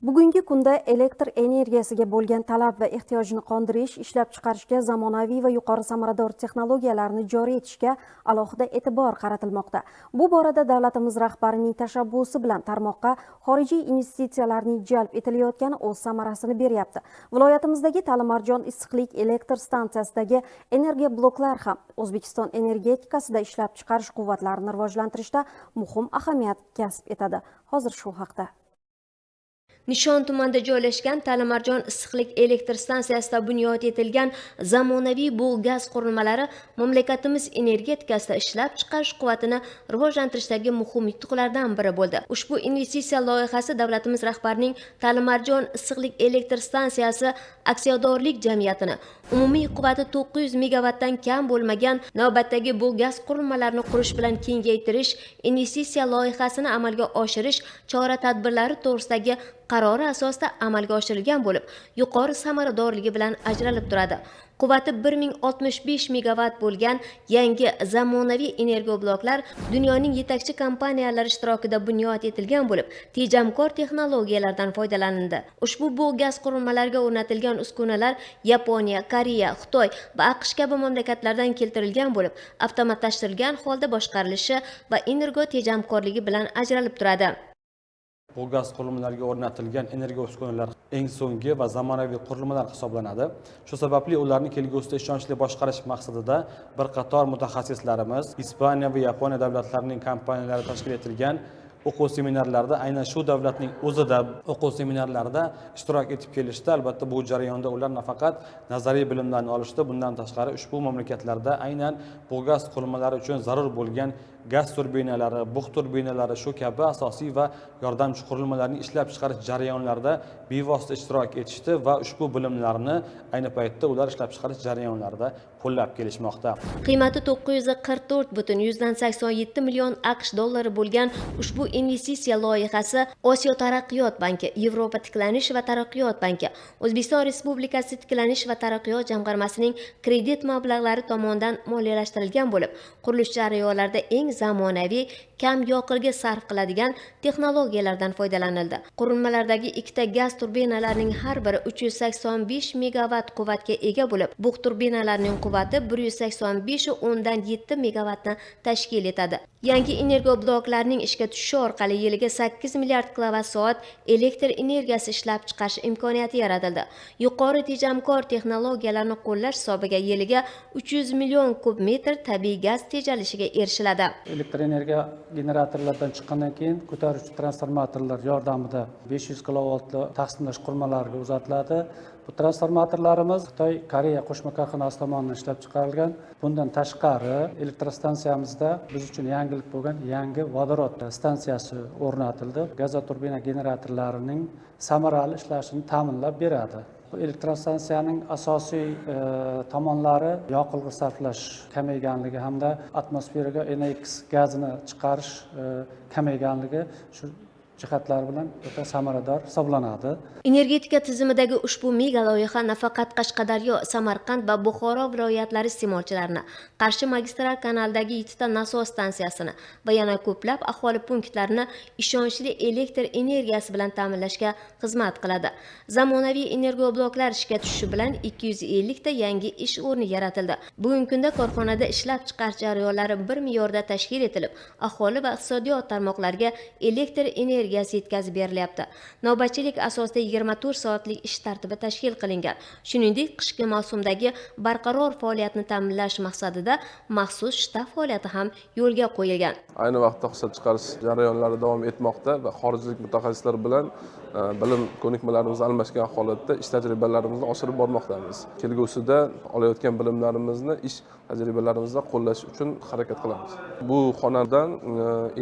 Bugungi kunda elektr energiyasiga bo'lgan talab va ehtiyojni qondirish, ishlab chiqarishga zamonaviy va yuqori samarador texnologiyalarni joriy etishga alohida e'tibor qaratilmoqda. Bu borada davlatimiz rahbarining tashabbusi bilan tarmoqqa xorijiy investitsiyalarning jalb etilayotgani o'z samarasini beryapti. Viloyatimizdagi Talimarjon issiqlik elektr stansiyasidagi energiya bloklar ham O'zbekiston energetikasida ishlab chiqarish quvvatlarini rivojlantirishda muhim ahamiyat kasb etadi. Hozir shu haqda. Nishon tumanida joylashgan Talimarjon issiqlik elektr stansiyasida bunyod etilgan zamonaviy bug' gaz qurilmalari mamlakatimiz energetikasida ishlab chiqarish quvvatini rivojlantirishdagi muhim yutuqlardan biri bo'ldi. Ushbu investitsiya loyihasi davlatimiz rahbarining Talimarjon issiqlik elektr stansiyasi aksiyadorlik jamiyatini umumiy quvvati 900 megavatdan kam bo'lmagan navbatdagi bug' gaz qurilmalarini qurish bilan kengaytirish investitsiya loyihasini amalga oshirish chora-tadbirlari to'g'risidagi qarori asosida amalga oshirilgan bo'lib, yuqori samaradorligi bilan ajralib turadi. Quvvati 1065 megavatt bo'lgan yangi zamonaviy energobloklar dunyoning yetakchi kompaniyalari ishtirokida bunyod etilgan bo'lib, tejamkor texnologiyalardan foydalanildi. Ushbu bug' gaz qurilmalariga o'rnatilgan uskunalar Yaponiya, Koreya, Xitoy va AQSh kabi mamlakatlardan keltirilgan bo'lib, avtomatlashtirilgan holda boshqarilishi va energo tejamkorligi bilan ajralib turadi. Bu gaz qurilmalariga o'rnatilgan energiya uskunalar eng so'nggi va zamonaviy qurilmalar hisoblanadi. Shu sababli ularni kelgusida ishonchli boshqarish maqsadida bir qator mutaxassislarimiz Ispaniya va Yaponiya davlatlarining kompaniyalari tashkil etilgan o'quv seminarlarida, aynan shu davlatning o'zida o'quv seminarlarida ishtirok etib kelishdi. Albatta, bu jarayonda ular nafaqat nazariy bilimlarni olishdi, bundan tashqari ushbu mamlakatlarda aynan bu gaz qurilmalari uchun zarur bo'lgan gaz turbinalari, bug' turbinalari, shu kabi asosiy va yordamchi qurilmalarni ishlab chiqarish jarayonlarida bevosita ishtirok etishdi va ushbu bilimlarni ayni paytda ular ishlab chiqarish jarayonlarida qo'llab kelishmoqda. Qiymati 944,87 million AQSh dollari bo'lgan ushbu investitsiya loyihasi Osiyo taraqqiyot banki, Yevropa tiklanish va taraqqiyot banki, O'zbekiston Respublikasi tiklanish va taraqqiyot jamg'armasining kredit mablag'lari tomonidan moliyalashtirilgan bo'lib, qurilish jarayonlarida eng zamonaviy, kam yoqilg'i sarf qiladigan texnologiyalardan foydalanildi. Qurilmalardagi ikkita gaz turbinalarining har biri 385 megavatt quvvatga ega bo'lib, bug' turbinalarining quvvati 185,7 megavattni tashkil etadi. Yangi energobloklarning ishga tushishi orqali yiliga 8 milliard kilovat soat elektr energiyasi ishlab chiqarish imkoniyati yaratildi. Yuqori tejamkor texnologiyalarni qo'llash hisobiga yiliga 300 million kub metr tabiiy gaz tejalishiga erishiladi. Elektr energiya generatorlardan chiqqandan keyin ko'taruvchi transformatorlar yordamida 500 kilovoltli taqsimlash qurilmalariga uzatiladi. Bu transformatorlarimiz Xitoy Koreya qo'shma korxonasi tomonidan ishlab chiqarilgan. Bundan tashqari, elektrostansiyamizda biz uchun yangilik bo'lgan yangi vodorod stansiyasi o'rnatildi. Gazoturbina generatorlarining samarali ishlashini ta'minlab beradi. Bu elektrostansiyaning asosiy tomonlari yoqilg'i sarflash kamayganligi hamda atmosferaga NX gazini chiqarish kamayganligi, shu jihatlari bilan o'ta samarador hisoblanadi. Energetika tizimidagi ushbu mega loyiha nafaqat Qashqadaryo, Samarqand va Buxoro viloyatlari iste'molchilarini, Qarshi magistral kanalidagi yettita nasos stansiyasini va yana ko'plab aholi punktlarini ishonchli elektr energiyasi bilan ta'minlashga xizmat qiladi. Zamonaviy energobloklar ishga tushishi bilan 250 ta yangi ish o'rni yaratildi. Bugungi kunda korxonada ishlab chiqarish jarayonlari bir me'yorda tashkil etilib, aholi va iqtisodiyot tarmoqlariga elektr energiyasi yetkazib berilyapti. Navbatchilik asosida 24 soatlik ish tartibi tashkil qilingan. Shuningdek, qishki mavsumdagi barqaror faoliyatni ta'minlash maqsadida maxsus shtab faoliyati ham yo'lga qo'yilgan. Ayni vaqtda hisob chiqarish jarayonlari davom etmoqda va xorijlik mutaxassislar bilan bilim ko'nikmalarimizni almashgan holatda ish tajribalarimizni oshirib bormoqdamiz. Kelgusida olayotgan bilimlarimizni ish tajribalarimizda qo'llash uchun harakat qilamiz. Bu xonadan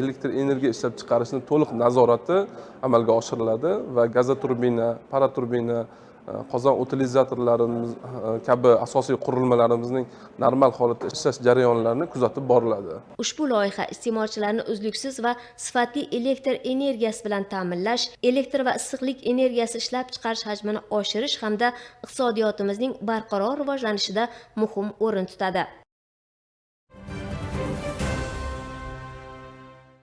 elektr energiya ishlab chiqarishni to'liq nazorati amalga oshiriladi va gazoturbina, paraturbina, qozon utilizatorlarimiz kabi asosiy qurilmalarimizning normal holatda ishlash jarayonlarini kuzatib boriladi. Ushbu loyiha iste'molchilarni uzluksiz va sifatli elektr energiyasi bilan ta'minlash, elektr va issiqlik energiyasi ishlab chiqarish hajmini oshirish hamda iqtisodiyotimizning barqaror rivojlanishida muhim o'rin tutadi.